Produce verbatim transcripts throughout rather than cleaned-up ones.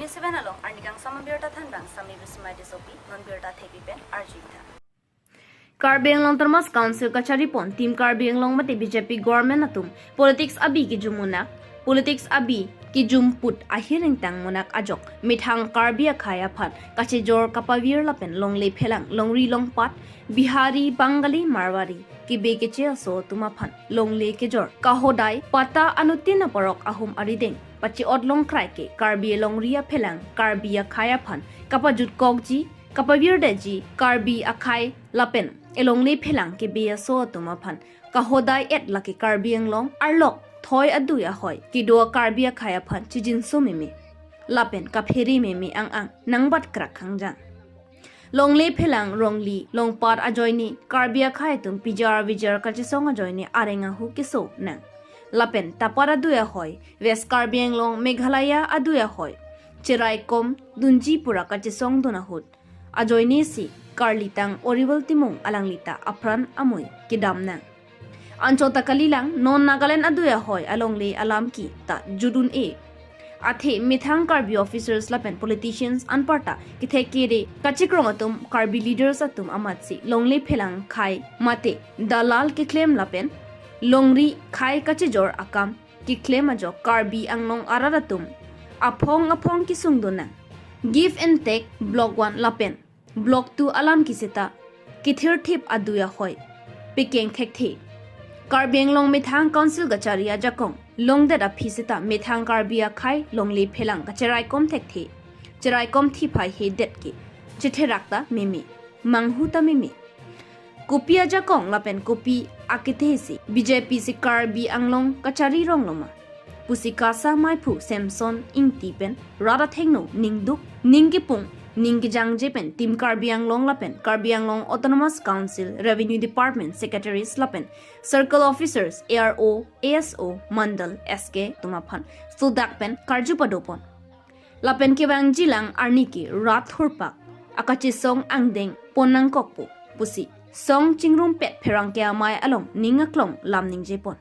Seven along arni kangsam abirta thanbang Sami Bismai Tissopi, non birta thepi pen arjuitha. Karbi Anglong Autonomous Council kachari pon Team Karbi Anglong mate B J P government atum politics abi kijum munak, politics abi kijum put ahiring tang munak ajok methang Karbi akhai aphan kachejor kapavir lapen longle phelang, longri longpat, Bihari, Bengali, Marwari, kibe keche aso atum aphan longle kejor kahodai, pata anutin aparok ahum arideng pachi-ot longkrai ke Karbi alongri aphelang Karbi akhai aphan kapajutkokji, kapavirdetji, Karbi akhai lapen elongle phelang kibe aso atum aphan kahodai-et lake Karbi Anglong arlok thoi adui ahoi kedo Karbi akhai aphan chijinso meme lapen kaphere meme ang-ang nangbat krak khangjang. Longle phelang, longri longpat ajoine Karbi akhai atum pijar vijar kachesong ajoine areng ahu keso nang. Lapen tapar adui ahoi, West Karbi Anglong, Meghalaya adui ahoi, cherai kom dunji pura kachesong dun ahut ajoine si karlitang Oriwal Timung alanglita apran amui kedam nang. Anchot ta kalilang, non Nagaland adui ahoi alongle alam kita jut un-e. Athe methang Karbi officers lapen politicians anparta kethek kere kachikrong atum Karbi leaders atum amatsi longle phelang khai mate dalal keklem lapen longri khai kachejor akam keklem ajok Karbi Anglong arat atum aphong aphong kesung dun nang. Give and take, Block one lapen Block two alam kisita kethirthip adui ahoi pekeng thekthe. Karbi Anglong Methang Council kachari ajakong longdet aphi sita methang Karbi akhai longle phelang kacherai kom thekthe. Cherai kom thip haihedet ke chetherak ta meme, manghu ta meme. Kopi ajakong lapen kopi akethe si B J P si Karbi Anglong kachari rong loma pusi KASA maiphu Samson Ingti pen rat athengno ningduk, ning kepung, ning kejangje pen Team Karbi Anglong lapen Karbi Anglong Autonomous Council Revenue Department secretaries lapen circle officers, A R O, A S O, Mandal, S K atum aphan sodak pen karju padopon. Lapen kevangjilang arni ke rat hurpak akachesong angdeng pon nangkokpo pusi song chingrumpet pherangke amei along ning aklong lam ningjepon.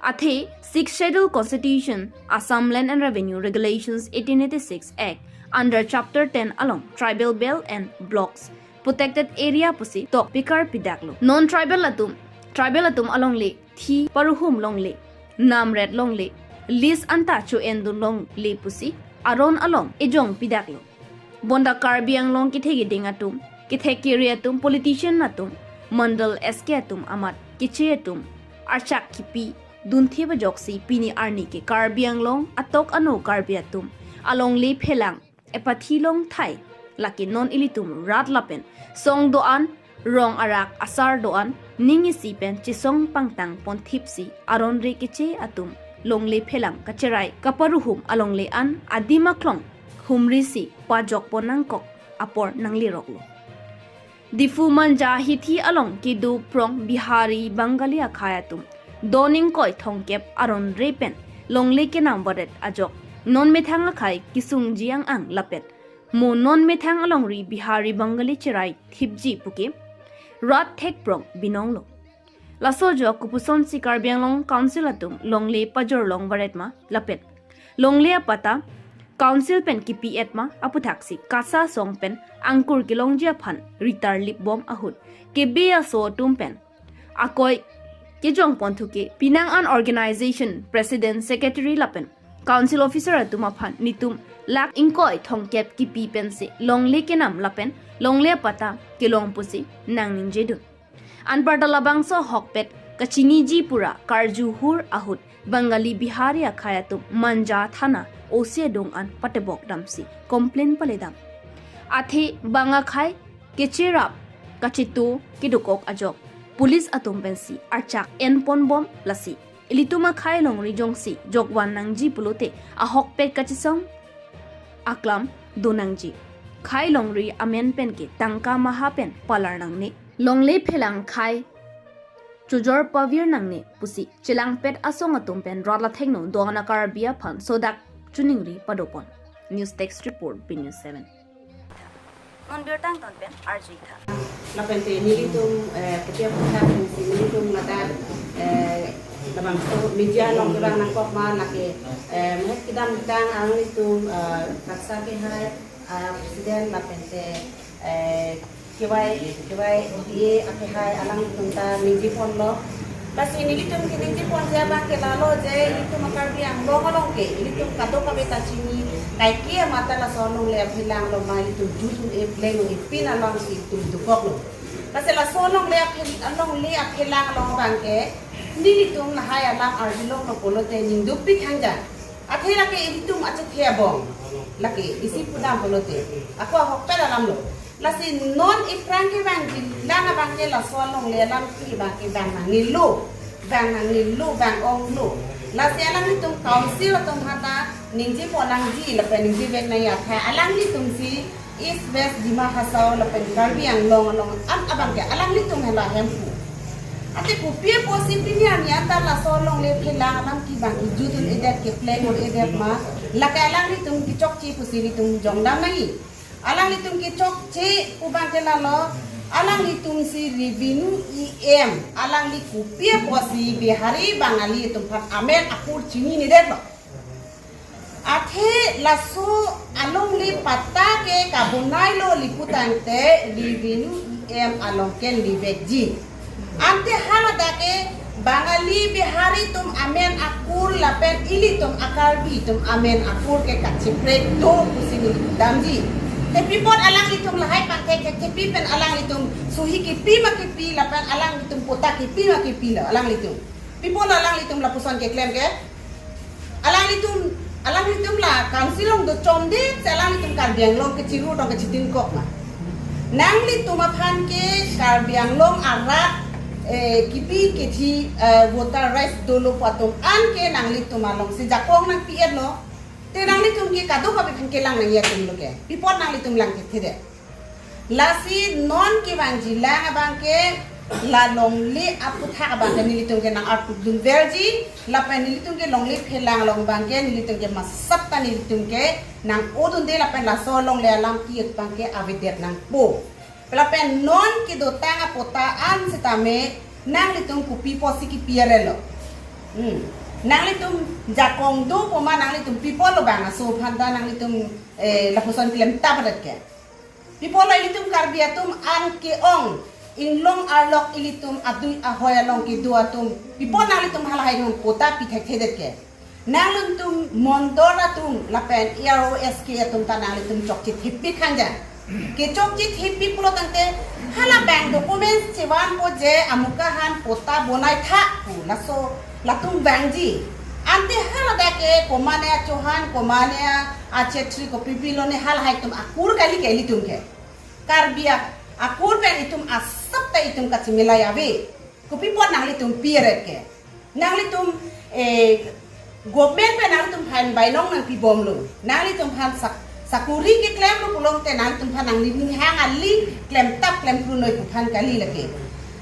Athe Sixth Schedule Constitution, Assam Land and Revenue Regulations eighteen eighty-six Act under Chapter ten along Tribal Belt and Blocks Protected Area pusi tok pikar pidaklo. Non tribal atum, tribal atum alongle thi paruhum longle, namret longle, lease anta cho-en dun longle pusi aron along ejong pidaklo. Bonta Karbi Anglong kethek keding atum, kethek kere atum, politician atum, Mandal S K atum amat keche atum archak kipi dunthip ajoksi pini arni ke Karbi Anglong atok ano Karbi atum alongle phelang epathi longthai lake non ilitum rat lapen song do-an, rong arak asar do-an, ning isi pen chesong pangtang ponthip si aron re keche atum longle phelang kacherai kaparuhum alongle an adim aklong humri si pajok pon nangkok apor nangleroklo. Diphu Manja hithi along kedo prong Bihari Bengali akhai atum don ingkoi thomkep aron re pen longle kenam varet ajok non methang akhai kesungji ang-ang lapen mo non methang alongri Bihari Bengali cherai thipji puke rat thek prong binonglo. Laso ajok kopuson si Karbi Anglong Council atum longle pajor long varet ma lapen longle apata Council pen kipi-et ma aputhaksi KASA song pen angkur kelongji aphan ritar lipbom ahut kebe aso atum pen akoi kejong ponthu ke penang an organization president, secretary lapen Council officer atum aphan nitum lakh ingkoi thomkep kipi pensi longle kenam lapen longle apata kelong pusi nang ningjedun. Anparta labangso ahokpet kachiniji pura karju hur ahut Bengali Bihari akhai atum Manja thana O C adung an patebok damsi complain paledam. Athe bang akhai kecherap kachetu kedokok ajok police atum pensi archak enponbom lasi ilitum akhai longri jongsi jokvan nangji pulote ahokpet kachesong aklam do nangji. Khai longri amen pen ke tangka maha pen palar nangne. Longle phelang khai chojor pavir nangne pusi chelangpet asong atum pen rat athengno do-an a-Karbi aphan sodak choningri padopon. News Desk Report, B News seven. Non birta angton pen arjuitha. Lapen te nelitum, eh, ketia putha pensi nelitum ladak, eh, Labangso media along kevang nangkok ma lake, eh, mahet kedamtang alanglitum, eh, KATSA akehai, eh, president lapente, eh, K Y, K Y O D A akehai alanglitum ta ningjeponlo. Lasi nelitum keningjeponji abang ke lalo je ilitum a-Karbi Anglong along ke ilitum kadokave ta chini, kaike mata laso alongle aphelang along ma ilitum jut un-e pleng un-e pin alongsi ilitum dokoklo. Lasi laso alongle aphe-, alongle aphelang along abang ke nelitum lahai alam arjulonglo pulote ning dopik hangja. Athe lake ilitum achethe abong. Lake isi pudam pulote. Ako ahokpet alamlo. Lasi non iphrang kevangji lang abang ke laso alongle alam kevang kevang nangnelo. Vang nangnelo, vang onglo. Lasi alanglitum council atum hata ningjepon nangji lapen ningjevek nangji athe alanglitumsi East West Dima Hasao lapen Karbi Anglong along an abang ke alanglitum hela hemphu. Ate kopi apotsi pini arni anta laso alongle aphelang alam kevang kejut un-edet kepleng un-edet ma, lake alanglitum kechokche pusi ilitum jongdam nangji. Alanglitum kechokche pu abang ke lalo, alanglitumsi revenue E M, alangli kopi apotsi Bihari Bangali atum aphan amen akur chininedetlo. Athe laso alongle patta ke kabonailo li putangte revenue E M along ke livekji. Ante haladak ke Bangali Bihari atum amen akur lapen ilitum a-Karbi atum amen akur ke kacheprek do pusi neli damji. Te pi apot alanglitum lahai pangthek thek te pi pen alanglitum suhi kipi ma kipi lapen alanglitum patta kipi ma kipilo alanglitum. Pi apot alanglitum lapuson keklem ke? Alanglitum, alanglitum la council along dochomdet si alanglitum Karbi Anglong kechiru tong kechitingkok ma. Nanglitum aphan ke Karbi Anglong arat, eh, kipi kethi, eh, voter rights dolo pu atum an ke nanglitum alongsi jakong nangpi-etlo. Te nanglitum ke kadokave aphan kelang nangji atumlo ke. Pi apot nanglitum lang kethedet. Lasi non kevangji lang abang ke la longle aputhak abang ke nelitum ke nang-artuk dunverji, lapen nelitum ke longle aphelang along abang ke nelitum ke masap ta nelitum ke nang-o dunde lapen laso alongle alam kejut abang ke avedet nangpo. Lapen non kedotang apatta an setame nanglitum kopi apotsi kipi arelo. Hmm. Nanglitum jakong do pu ma nanglitum pi apotlo bang aso aphan ta nanglitum, eh, lapuson klemtap ret ke. Pi apotlo ilitum Karbi atum an ke-ong inglong arlok ilitum adui ahoi along kedo atum. Pi apot nanglitum halahai non patta pi thekthedet ke. Nanglitum mondol atum lapen A R O S K atum ta nanglitum chokche thepik hangja. Kechokche thepik pulo tangte hala bank documents chevanpo je amuka aphan patta bonaitha pu laso latum vangji. Ante haladak ke komane a-Chauhan, komane a-Chetri, kopi pilo ne halahai atum akur kali ke ilitum ke. Karbi a-, akur pen itum asap ta itum kachimilai ave. Kopi apot nanglitum pi ret ke. Nanglitum, eh, government pen nanglitum aphan bainong nangpibomlo. Nanglitum aphan sak-, sakuri keklemlo pulote nanglitum aphan nangning hang ali klemtap klemprunoi pu aphan kali lake.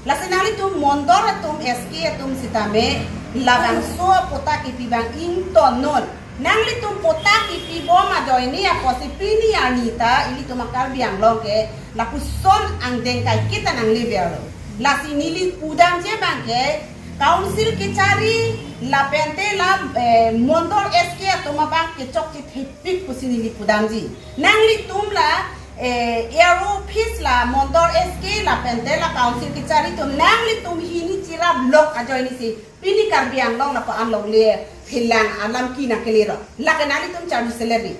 Lasi nanglitum mondol atum S K atum setame labangso patta kipi abang ingtonnon. Nanglitum patta kipibom ajoine apotsi pini arni ta ilitum a-Karbi Anglong ke lapuson angdeng kaiketa nangleverlo. Lasi neli pudamji abang ke council kechari lapente la, eh, mondol S K atum abang kechokche thepik pusi neli pudamji. Nanglitum la, eh, A R O office la mondol S K lapente la council kechari atum nanglitum hini chiraplok ajoinesi pini Karbi Anglong lapu-an longle aphelang alam ke nangkelero. Lake nanglitum charju salary.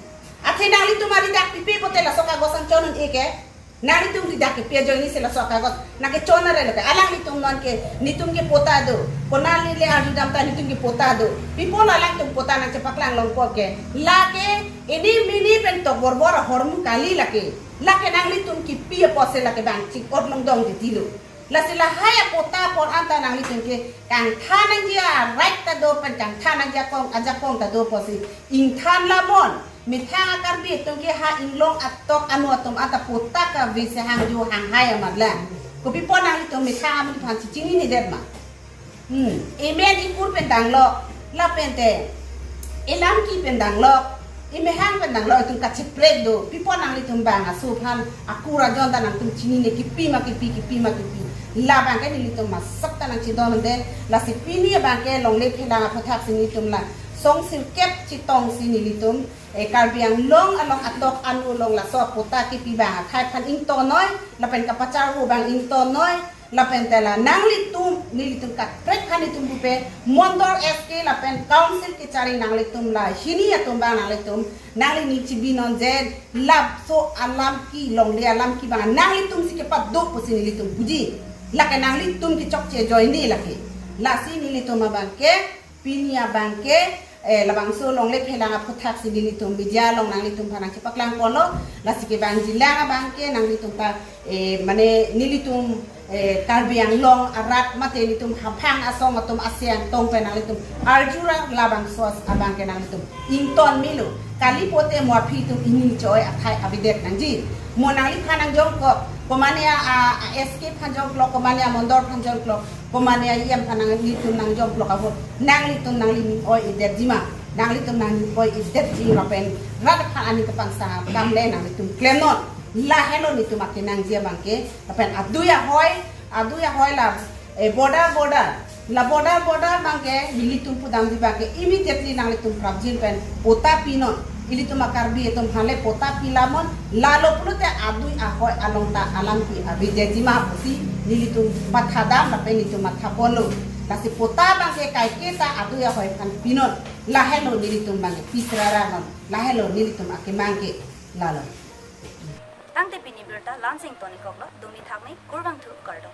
Athe nanglitum aridak pipe pote laso kagos an chon un-e ke. Nanglitum ridak kepi ajoinesi laso kagos nangkechon arelo ke. Alanglitum non ke netum ke patta do. Konat le le arjudam ta netum ke patta do. Pi apot alangtum patta nangchepaklang longpo ke. Lake ini mini pen tok borbor ahormu kali lake. Lake nanglitum kipi apotsi lake bang ching-ot longdong titilo. Lasi lahai apatta apor anta nanglitum ke kangthan nangji a-right ta do pen kangthan nangji akong ajakong ta do apotsi ingthan lamon. Methang a-Karbi atum ke ha inglong atok anu atum anta patta kave si hangjo hanghai amat lang. Kopi apot nanglitum methang amonit aphan si chininedet ma. Hmm. Emen ekur pen danglok, lapente elamki pen danglok, emehang pen danglok, itum kacheprek do. Pi apot nanglitum bang aso aphan akur ajon ta nangtum chinine kipi ma kipi, kipi ma kipi. Labangke nelitum masak ta nangchedondunde, lasi pini abangke longle phelang aphuthak si nelitum la song sirkep chetong si nelitum, eh, Karbi Anglong along atok anu along laso patta kipi abang akhai aphan ingtonnoi, lapen kapacharvo abang ingtonnoi, lapen tela nanglitum, nelitum kaprek aphan nelitum pupe, Mondol S K lapen council kechari nanglitum la hini atum abang nanglitum, nangli ning chibinon je, laso alam ke longle alam ke abang nanglitum si kepaduk pusi nelitum puji. Lake nanglitum kechokche ajoine lake. Lasi nelitum abangke, pini abangke, eh, labangso longle phelang aphuthak si nelitum media along nanglitum aphan nangchepaklang ponlo, lasi kevangjilang abangke nanglitum ta, eh, mane nelitum, eh, Karbi Anglong arat mate nelitum hamphang asong atum asiang tong pen nanglitum arjura labangso abangke nanglitum ington melo. Kali pote mo aphi atum ini choi akhai avedet nangji. Mo nangliphan nangjongkok, komane a, a, a S K aphan jongkok, komane a Mondol aphan jongkok, komane a E M aphan nanglitum nangjongkok ahut, nanglitum nangli ning oi-edetji ma, nanglitum nangning oi-edetji lapen rat aphan aning kapangsang akam le nanglitum klemnon. Lahelo nelitum akenangji abangke, lapen adui ahoi, adui ahoi la, eh, border, border. La border, border abangke, nelitum pudamji abangke, immediately nanglitum prapjin pen patta pinon. Ilitum a Karbi atum aphan le patta pilamon, lalo pulote adui ahoi along ta alam ke avedetji ma pusi nelitum mathadam lapen nelitum mathaponlo. Lasi patta abangke kaike ta adui ahoi aphan pinon. Lahelo nelitum abangke pisraranon. Lahelo nelitum akemang ke, lalo. Tangte pini birta la-ansi ingtonikoklo, dumi thakmi, kurvangthu, kardom.